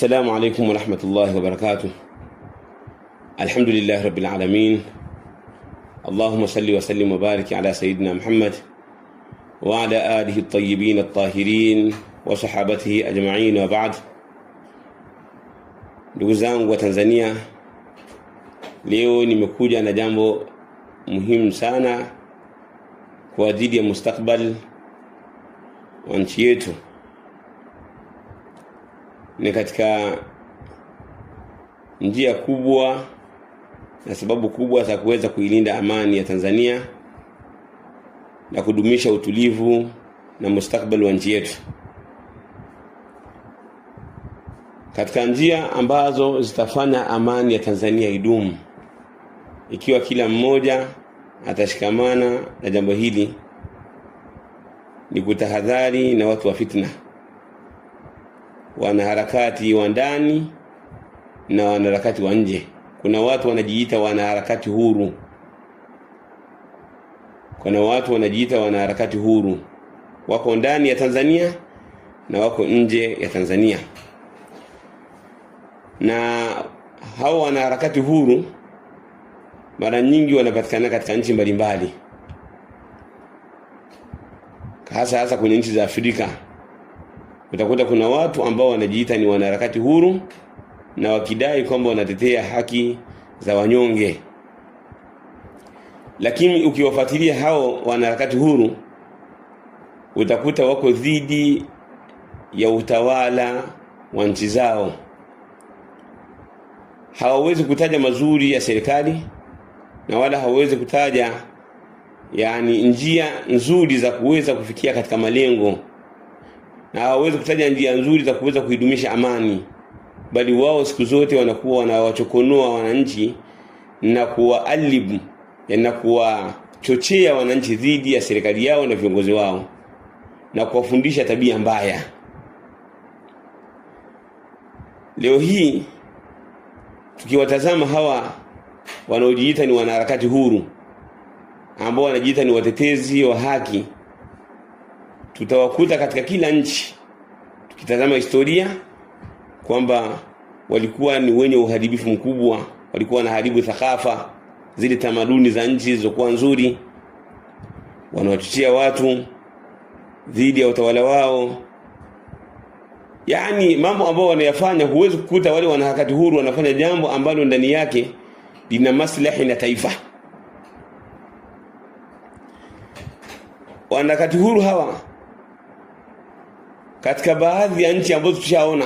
Assalamu alaikum warahmatullahi wabarakatuh. Alhamdulillahi rabbil alamin. Allahumma salli wa sallim wa barik ala sayyidina Muhammad wa ala alihi at-tayyibin at-tahirin wa sahabatihi ajma'in wa ba'd. Ndugu zangu wa Tanzania, leo nimekuja na jambo muhimu sana kwa ajili ya mustakbal wa nchi yetu. Ni katika njia kubwa na sababu kubwa za kuweza kuilinda amani ya Tanzania na kudumisha utulivu na mustakbali wa nchi yetu. Katika njia ambazo zitafanya amani ya Tanzania idumu, ikiwa kila mmoja atashikamana na jambo hili, ni kutahadhari na watu wa fitna, wanaharakati wa ndani na wanaharakati wa nje. Kuna watu wanajiita wanaharakati huru, kuna watu wanajiita wanaharakati huru, wako ndani ya Tanzania na wako nje ya Tanzania. Na hao wanaharakati huru mara nyingi wanapatikana katika nchi mbalimbali, hasa hasa kwenye nchi za Afrika. Utakuta kuna watu ambao wanajiita ni wanaharakati huru na wakidai kwamba wanatetea haki za wanyonge, lakini ukiwafuatilia hao wanaharakati huru utakuta wako dhidi ya utawala wa nchi zao. Hawawezi kutaja mazuri ya serikali na wala hawawezi kutaja yani njia nzuri za kuweza kufikia katika malengo, na hawawezi kutaja njia nzuri za kuweza kuidumisha amani, bali wao siku zote wanakuwa wanawachokonoa wananchi na kuwaalibu na kuwachochea wananchi dhidi ya serikali yao na viongozi wao na kuwafundisha tabia mbaya. Leo hii tukiwatazama hawa wanaojiita ni wanaharakati huru ambao wanajiita ni watetezi wa haki, tutawakuta katika kila nchi, tukitazama historia kwamba walikuwa ni wenye uharibifu mkubwa, walikuwa wanaharibu thakafa, zile tamaduni za nchi zilizokuwa nzuri, wanawachochea watu dhidi ya utawala wao. Yaani mambo ambayo wanayafanya, huwezi kukuta wale wanaharakati huru wanafanya jambo ambalo ndani yake lina maslahi na taifa. Wanaharakati huru hawa katika baadhi ya nchi ambazo tushaona